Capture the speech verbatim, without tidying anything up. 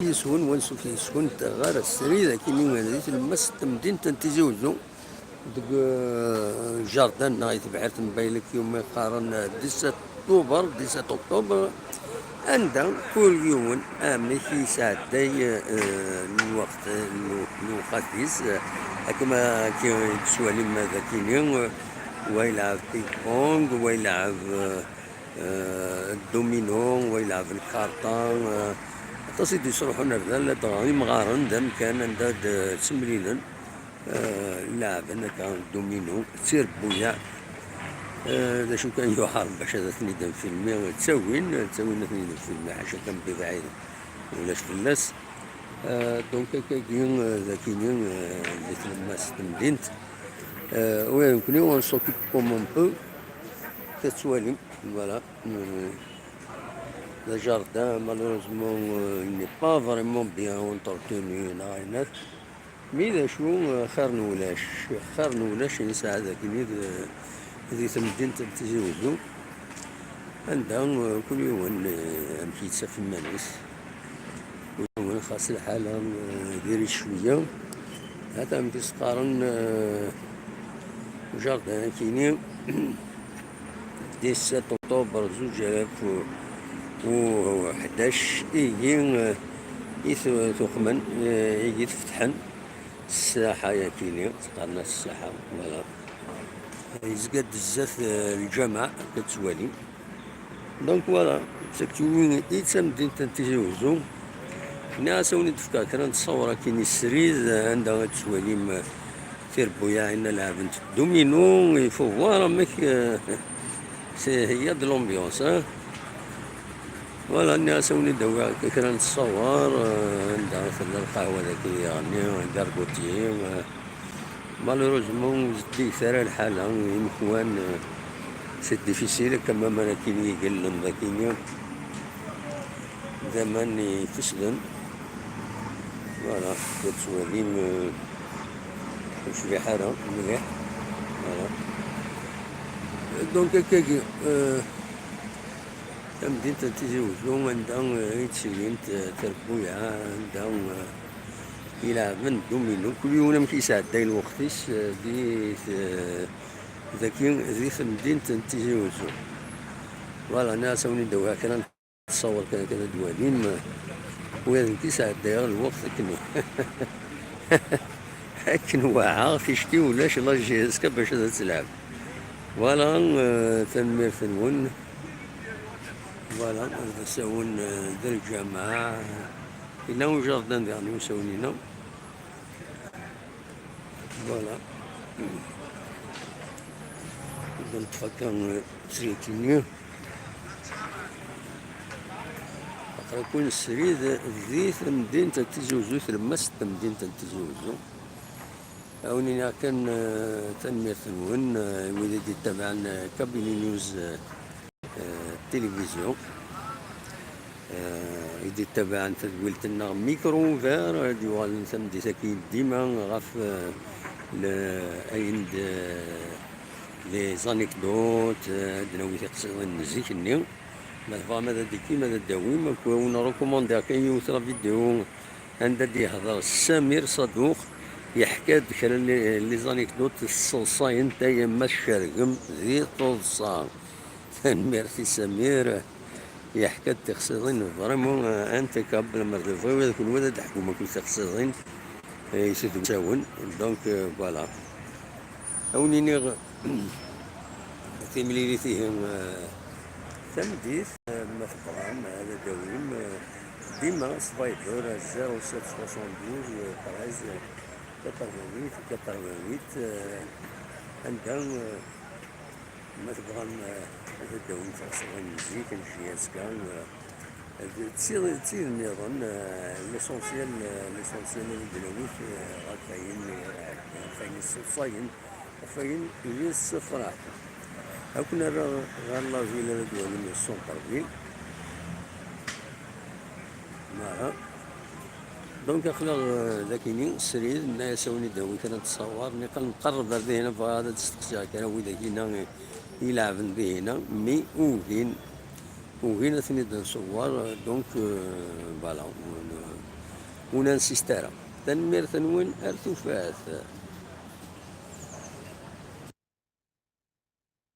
Yes-wen wansuf yes-wen, ɣer srid akkin di tlemmast n temdint n Tizi Uzzu, deg, eh, jardin neɣ i tebḥirt n Baylek, iwumi qqaren, eh, dix-sept octobre, dix-sept octobre, anda kul yiwen amek yesɛedday, eh, lweqt, lw-, lewqat-is, eh, akken ma k-, tettwalim d akkin, eh, wa yelɛeb ping-pong, wa yelɛeb, eh, eh, domino, wa yelɛeb lkarṭa, eh, aṭas i d-yesruḥun ar da, ladɣa imɣaren d amkan anda d-ttemlilen, eh, leɛben akka domino, d tirebbuyaɛ. Eh, d acu kan yuɛer bac ad ten-id-nfilmi, ttawin, ttawin ad ten-id-nfilmi, ḥaca kan bibaɛid ulac fell-as. Eh, donc akkagi, eh, d akini, eh, di tlemmast n temdint. Euh, oui, donc nous, on s'occupe comme on peut. Tettwalim, voilà. Euh, le jardin, malheureusement, euh, il n'est pas vraiment bien entretenu, neɣ ayen akk. Mi d acu, euh, xir n ulac. Xir n ulac, nesɛa dagi di, di temdint n Tizi Uzzu, anda, euh, kul yiwen, euh, amek yettaf iman-is. Kul yiwen xas lḥala, euh, diri cwiya. Hata amek i s-qqaren, euh, jardin akini, dix-sept octobre zuǧ alaf u ḥdac, igi, euh, i t-, tuqmen, euh, igi t-fetḥen ssaḥa yakini, qqaren-as ssaḥa, voilà. Yezga-d zdat, euh, lǧameɛ, akka tettwalim. Donc voilà, d takti-nni i d tamdint n Tizi Uzzu. Nniɣ-as a wen-id-fkeɣ kra n ttṣawṛa akkin srid, anda ad tettwalim, euh, tirebbuyaɛin la lɛebent domino, il faut voir amek, euh, c'est, il y a de l'ambiance, hein. Voilà, nniɣ-as a wen-id-awiɣ kra n ttṣawṛa, euh, anda tella lqahwa dagi, yeɣni, gargotier, euh, Malheureusement, ur zeddiget ara lḥala, inekwan, euh, c'est difficile, akka ma mana kini igellen d akini, d aman ifesden. Voilà, la tettwalim, euh, ur yecbiḥ ara mliḥ. Voilà. Donc, akkagi, euh, tamdint n Tizi Uzzu, anda, euh, i d-ttilint, euh, trebbuyaɛ, anda, euh, i leɛben domino, kul yiwen amek yesɛedday lweqt-is, eh, di t-, dagi, di temdint n Tizi Uzzu. Voilà, nniɣ-as a wen-id-awiɣ kra n ttṣawṛa kan, kan ad d-twalim, eh, wid nekk i sɛeddayeɣ lweqt akken, akken waɛeɣ, ticki ulac la J S K bac ad tt-telɛeb. Voilà, eh, tanemmirt-nwen. Voilà, d asawen, eh, d lǧameɛ. Yella ujardin diɣen i usawen-ina. Voilà. Ad neṭṭef akka, eh, srid-nni. Aql-aken srid di temdint n Tizi Uzzu, tlemmast n temdint n Tizi Uzzu. A wen-iniɣ kan, eh, tanemmirt-nwen, eh, i wid i d-yettabaɛen, eh, Kabili News, eh, eh, tilivizyu, eh, i d-yettabaɛen tadwilt-nneɣ Micro Ouvert, eh, d-yuɣalen tameddit-agi dima ɣef, eh, le-, ayen d, eh, les anecdotes, eh, ad d-nawi tiqsiḍin n zik-nni. Ma tebɣam ad d-ikim, ad d-awim, akk wen-rekomandiɣ kan yiwet la vidéo anda d-yehder Samir Sadouk, yeḥka-d kra n les, les anecdotes tesseḍsayen tayemmat cergem di teḍsa. Tanemmirt i Samir, yeḥka-d tiqsiḍin vraiment, euh, impeccable, ma tebɣiw ad kunwi ad d-teḥkum akk tiqsiḍin, eh, i tudwilt-nwen. Donc, euh, voilà. A wen-iniɣ, timlilit ihi, eh, tameddit, eh, ma tebɣam, eh, ad d-tawim, eh, dima s Viber, eh, zéro sept soixante-douze, eh, treize, eh, quatre-vingt-huit, quatre-vingt-huit, eh, anda, eh, ma tebɣam, eh, ad d-tawim tiqsiḍin n zik, n J S K, eh, D, d tid, d tid nniḍen, eh, l'essentiel, eh, l'essentiel ad d-nawi, eh, ɣef wayen, eh, ɣef wayen yesseḍsayen, ɣef wayen yessefraḥen. Ad ken-rreɣ ɣer la ville, ad d-twalim le centre-ville. Voilà. Donc, aql-aɣ, eh, dakini, srid, nna-yas a wen-id-awi kra n ttṣawar, niqal nqerreb ar dihina, bɣiɣ ad d-steqsiɣ kra n widak-ina, eh, ileɛben dihina, mi ugin, ugin ad ten-id-nṣewwer, donc, euh, voilà, on, euh, ur nsiset ara. Tanemmirt-nwen, ar tufat.